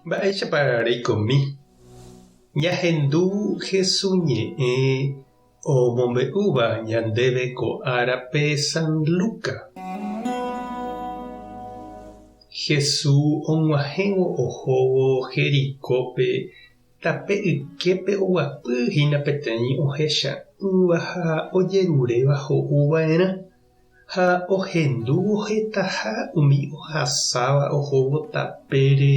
Mba'éichapa reikomi? Ñahendu Hesu ñe'ẽ omombe'úva ñandéve ko árape San Luca. Hesu og̃uahẽvo ohóvo Jericópe tape yképe oguapy hína peteĩ ohecha'ỹva ha ojeruréva ho'u va'erã. Ha ohendúvo hetaha umi ohasáva ohóvo tapére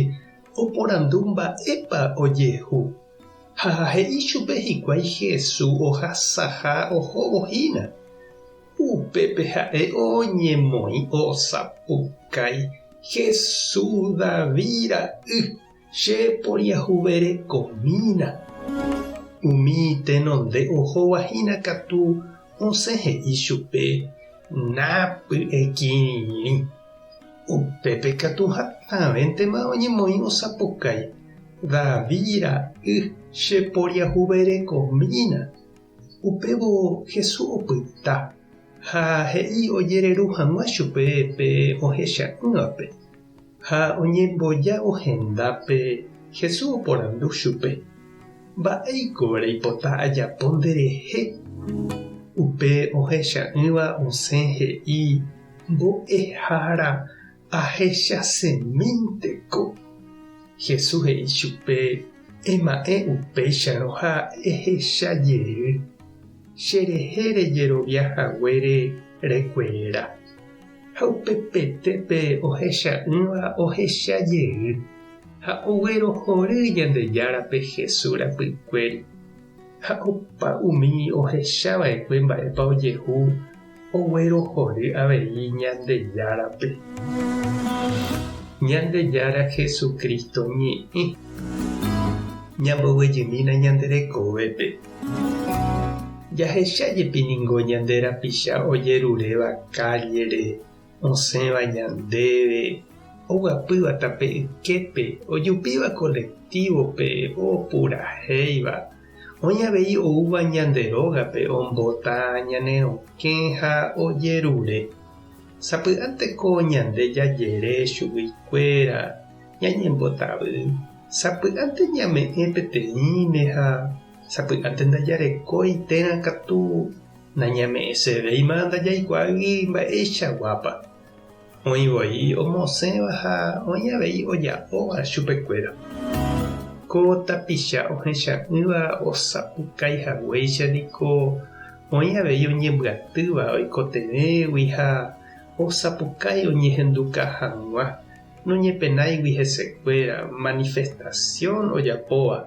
oporandu mba'épa ojehu. Ha he'i chupe hikuái Jesús ohasaha ohóvo hína. Upépe ha'e oñemoĩ osapukái, Jesús David ra'y, che poriahuverekomína! Umi tenonde ohóva hína katu Osẽ he'i chupe, Napy'ekirirĩ. Upépe katu hatãvéntema oñemoĩ osapukái, David ra'y, che poriahuverekomína. Upévo Jesús opyta, ha he'i ojereru hag̃ua chupe pe ohecha'ỹvape. Ha oñembojávo hendápe, Jesús oporandu chupe, Mba'éiko reipota ajapo nderehe? Upe ohecha'ỹva osẽ he'i, Mbo'ehára, ahechasemínteko. Jesús he'i chupe, Ema'ẽ upéicharõ ha ehecha jey, cherehe rejerovia haguére rekuera. Ha upepete pe ohecha'ỹva ohecha jey ha oguerohory Ñandejárape Jesús rapykuéri. Ha opa umi ohecha va'ekue mba'épa ojehu oguerohory avei Ñandejárape. Ñandejára Jesucristo ñe'ẽ. Ñamboguejymína ñande rekovépe. Jahecha jepi ningo ñande rapicha ojeruréva kállere, osẽva ñandéve, oguapýva tape yképe, ojupíva kolektívope, opurahéiva, oĩ avei oúva ñande rógape ombota ñane rokẽ ha ojerure. Sapy'ánteko ñande jajere chuguikuéra, ñañembotavy, sapy'ánte ñame'ẽ peteĩme ha Sapy'ánte ndajarekói térã katu nañame'ẽsevéima ndajaikuaágui mba'eichaguápa. Oĩ voi omosẽva ha oĩ avei oja'óva chupekuéra. Ko tapicha ohecha'ỹva osapukái haguéicha niko oĩ avei oñembyatýva oikotevẽgui ha osapukái oñehenduka hag̃ua noñepenáigui hesekuéra manifestación ojapóva.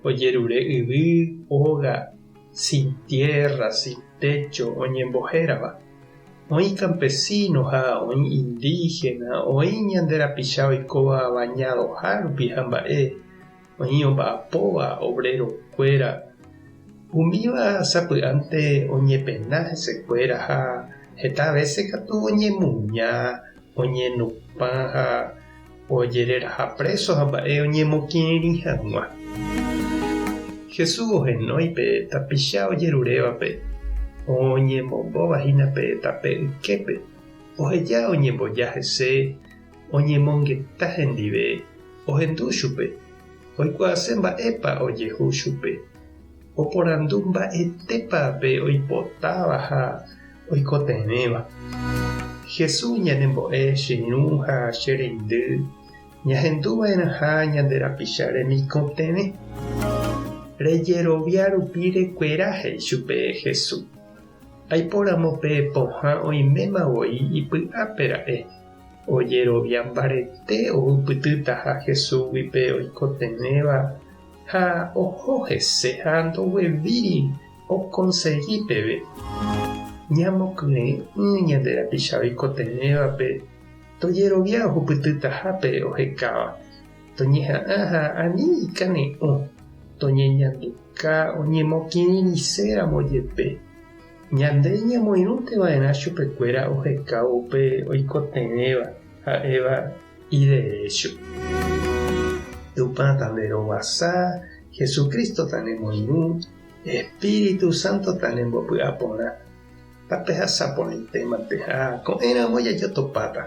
Ojerure yvy, óga, sin tierra, sin techo oñembohérava. Oĩ campesino ha oĩ indígena, oĩ ñande rapicha oikóva bañadoha rupi ha mba'e, oĩ omba'apóva obrero-kuéra. Umíva sapy'ánte oñepena hesekuéra ha heta vése katu oñemuña, oñenupã ha ojereraha préso ha mba'e oñemokirirĩ hag̃ua. Jesús ohenói pe tapicha ojerurévape, oñemombóva hína pe tape yképe, oheja oñemboja hese, oñemongeta hendive, ohendu chupe, oikuaase mba'épa ojehu chupe, oporandu mba'etépa pe oipotáva ha oikotevẽva. Jesús ñanembo'e che irũ ha che reindy ñahendu va'erãha ñande rapicha remikotevẽ. Rejerovia rupi rekuera he'i chupe Jesús. Aipóramo pe pohã oiméma voi ipy'ápe ra'e, ojerovia mbarete ohupytýtaha Jesúsgui pe oikotevẽva ha oho hese ha ndoguevíri Okonsegi peve ñamokyre'ỹ ñande rapicha oikotevẽvape tojerovia ohupytytaha pe ohekáva, toñeha'ã ha ani ikane'õ, toñeñanduka oñemokirirĩséramo jepe. Ñande ñamoirũnte va'erã chupekuéra ohekávo upe oikotevẽva ha'éva iderécho. Tupã tanderovasa, Jesucristo tanemoirũ, Espíritu Santo tanembopy'a porã, tapehasa porãitémante ha ko'ẽramo jajotopáta.